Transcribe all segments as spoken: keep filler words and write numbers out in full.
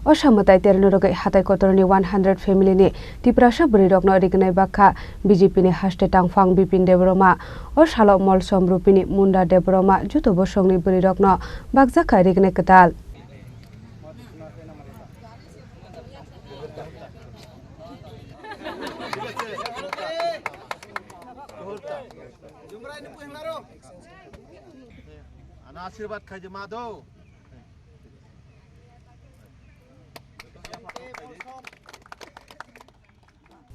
Osa mwtai terno rwgwi hatai kotorni one hundred family ni Tiprasa bwrwi rokno rignai bakha B J P ni haste tangphang Bipin Debbarma. O salo Molsom Rupini Munda Debbarma juto bosongni bwrwi rokno bakjakha rignai kwtal. Ana asirbat khai di ma do.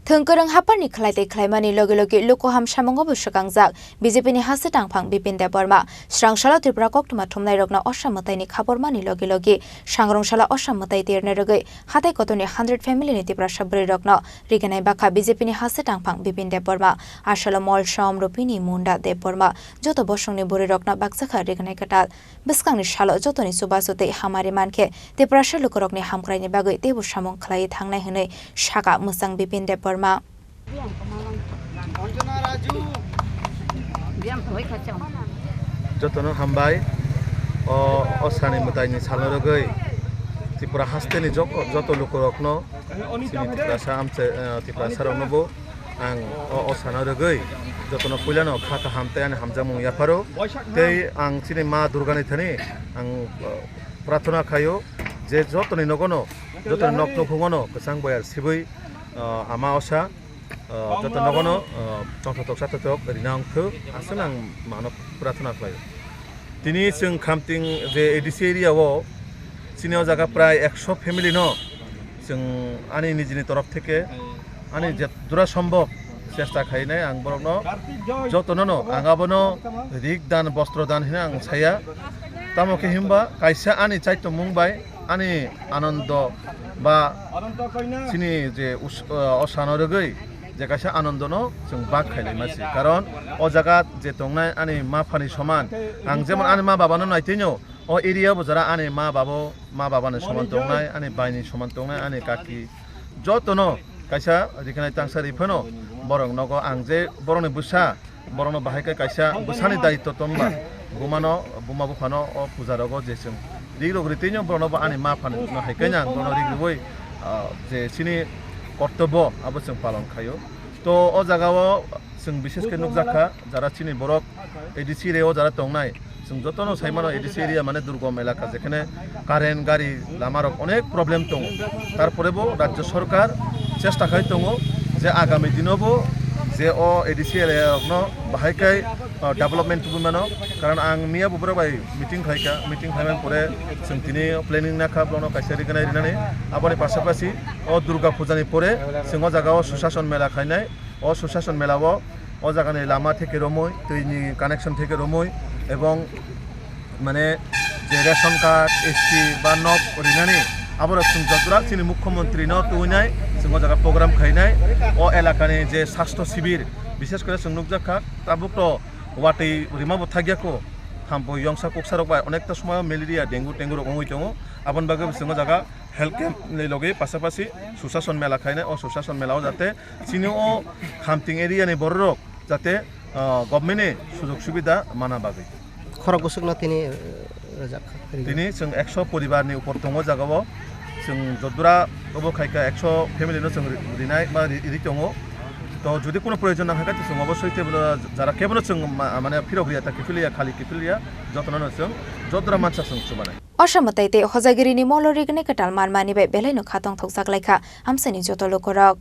Thwngkwrwng haphar ni khlai tei khlaimani logi logi luku ham samungo bo swkangjak B J P ni haste tangphang Bipin Debbarma. Srang salo Tripura koktwma thumnai rokno osa mwtai ni khabormani logi logi sangrong salo osa mwtai tirna rwgwi hatai kotorni hundred family ni Tiprasa bwrwi rokno rignai bakha B J P ni haste tangphang Bipin Debbarma. Asalo Molsom Rupini Munda Debbarma joto bosongni bwrwi rokno bakjakha rignai kwtal. Bwskangni salo jotoni chubachu tei hamari mankhe Tiprasa lukurokni hamkraini bagwi teibo samung khlaiwi thangnai hwnwi saka mwchang Bipin Debbarma. Jotono hambai. O, o sani mwtaini salno rwgwi Tripura hasteni jok-, joto lukurokno, chini Tiprasa amche-, eh, Tiprasa roknobo ang o, o sano rwgwi jotono puilano kha kaham tei ani hamjakmung yapharo. Tei ang chini ma Durgani thani ang, eh, prarthana khaio je jotoni nogono, jotoni nok nukhungono kwchang boyar sibui, eh, ama osa, eh, joto nogono, eh, tongthotok chathotok rina wngthok, aswk ang mano prarthana khlaio. Tini chwng Khamting je A D C area o, chini o jaga prai ekso family no chwng ani nijini torof theke ani je dura sombhob chesta khainai ang borokno jotono no ang abono rik dan bostro dan hino ang saya. Tamo khe himba kaisa ani chaitomung bai ani anondo ba chini je us-, o sano rwgwi je kaisa anondono chwng bak khailai masi, karon o jaga je tongnai ani ma phani soman, ang jemon ani ma babano naitwino o area bo jora ani ma babo, ma babani soman tongnai, ani baini soman tongnai, ani kaki jotono kaisa riknai tangsa ri phano borok nogo ang je borokni bwsa, borokno bahai khe kaisa bwsani daitto tongba, bumano, buma buphano o puja rogo je chwng ri rok ri teinw borokno bo ani ma phano hai khe ang borokno ri rwi, ah, je chini kortobbo abo chwng palon khaio. To o jaga o chwng bishesh khe nukjak kha, jara chini borok A D C area o jara tongnai, chwng jotono sai mano A D C area mane durgom elaka, jekhane current, gari, lama rok onek problem tongo. Tarpore bo rajyo sorkar chesta khai tongo je agami dino bo je o A D C area rokno bahai khai, ah, development tubui mano. Karon ang miya bo borok bai meeting khai kha, meeting khai man pore chwng tini planning na kha borokno kaisa rignai rinani. Aboni pasapasi o Durga Puja ni pore chwng o jaga o Sushason mela khainai. O Sushason mela o, o jagani lama theke romwi, twini connection theke romwi, ebong mane je ration card, S T ba nok rinani, aborok chwng jotorak chini mukhyamantri no tuinai, chwng o jaga program khainai, o elakani je sastho sibir, bishesh kore chwng nukjak kha, tabuk to watwi rima bo thakya kho, thambo yongsa kuksa rok bai onekta somoy malaria, dengue tengu rok wngwi tongo, aboni bagwi bo chwng o jaga health camp ni logi pasapasi Sushason mela khainai, o Sushason mela o jate chini o Khamting area ni borok rok jate, ah, government ni sujog subida mana bagwi. Khorok bwswk no tini, eh, rwjak kha, rijak. Tini chwng ekso poribar ni upor tongo jaga o, chwng jodura obo khai kha ekso family no chwng ri-, rinai ma ri-, ri tongo. To jodi kuno proyojon nang kha khe chwng obosoi tei bono jara kebo no chwng ma-, mane phirok riya ta kiphil ya khali kiphil ya jotono no chwng jodura mansa chwng chubanai. Osa mwtai tei Hojagiri ni molo rignai kwtal manmani bai belai no kha tongthokjak lai kha amsani joto lukurok.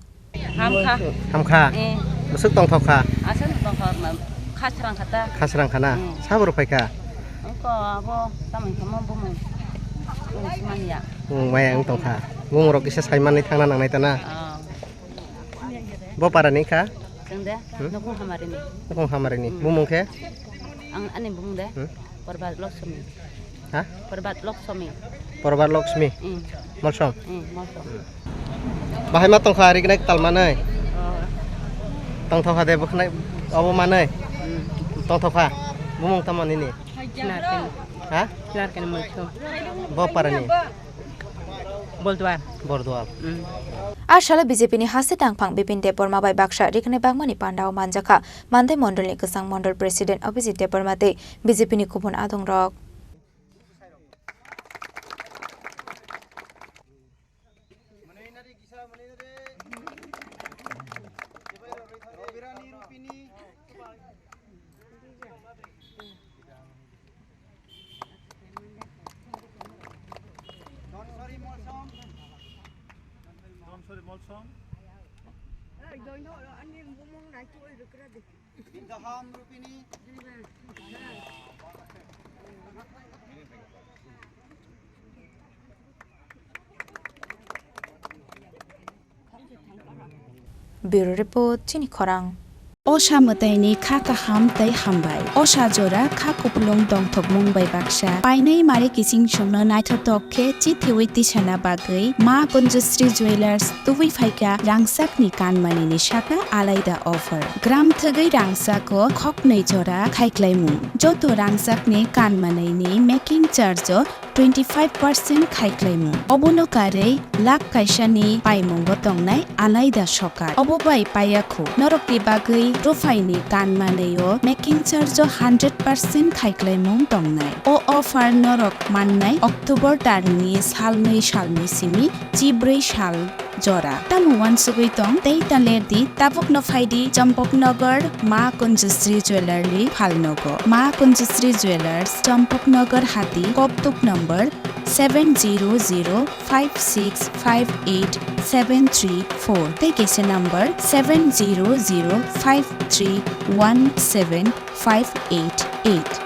Hamkha. Hamkha. Eh. Bwswk tongthok kha. Aswk tongthok ma, kha srang kha ta. Kha srang kha na. Hmm. Sabo rw phai kha. Oko abo tamoni khe mo bumung. Bumung simani ya. Bumung maya wng tong kha. Bumung rok kisa sai manwi thangna nangnai ta na. Ah. Bo para ni kha? Chwng de, hmm? Nukhung hamari ni. Nukhung hamari ni. Hmm. Bumung khe? Ang ani bumung de. Hmm? Porbat Loksomi. Ha? Porbat Loksomi. Porbat Loksomi? Hmm. Molsom? Hmm, Molsom. Bahai ma tongkha ari gnai tal manai. Oh. Tongthokha de bwkhnai obo manai. Hmm. Tongthokha. Bumung tamo nini? Narkani. Ha? Narkani Molsom. Bo para ni? Bordwal. Bordwal. Mm. A salo B J P ni haste tangphang Bipin Debbarma bai baksa rignai bakmani pandao manjakha Mandai Mondol ni kwchang Mondol President Abhijit Debbarma tei B J P ni kubun adongrok. Robirani Rupini. Donsori Molsom. Donsori Molsom. Bindaham Rupini. Bureau Report, Chini Khorang. Osa mwtaini kha kaham tei hambai. Osa jora kha kupulung dongthokmung bai baksa. Painai mari kiching songno naithotok khe chithiwi tisana bagwi Ma Kunjusri Jewellers tubui phaikha rangchakni kanmanini saka alaida offer. Gram thwgwi rangchako khoknwi jora khaiklaimung. Joto rangchakni kanmanini making charge o twenty five percent khaiklaimung. Obono karwi lakh kaisani paimungo tongnai alaida sokar. Obo bai paiya khu norokni bagwi ruphaini kanmanwi o making charge o hundred percent khaiklaimung tongnai. O offer norok mannai October tarni salnwi salnwi simi chibrwi sal jora. Tamo uansugwi tong tei ta lerdi, tabukno phaidi Champaknagar Ma Kunjusri Jewellery phalnogo. Ma Kunjusri Jewellers, Champaknagar Hati, Koktuk number seven zero zero five six five eight seven three four tei kaisa number seven zero zero five three one seven five eight eight.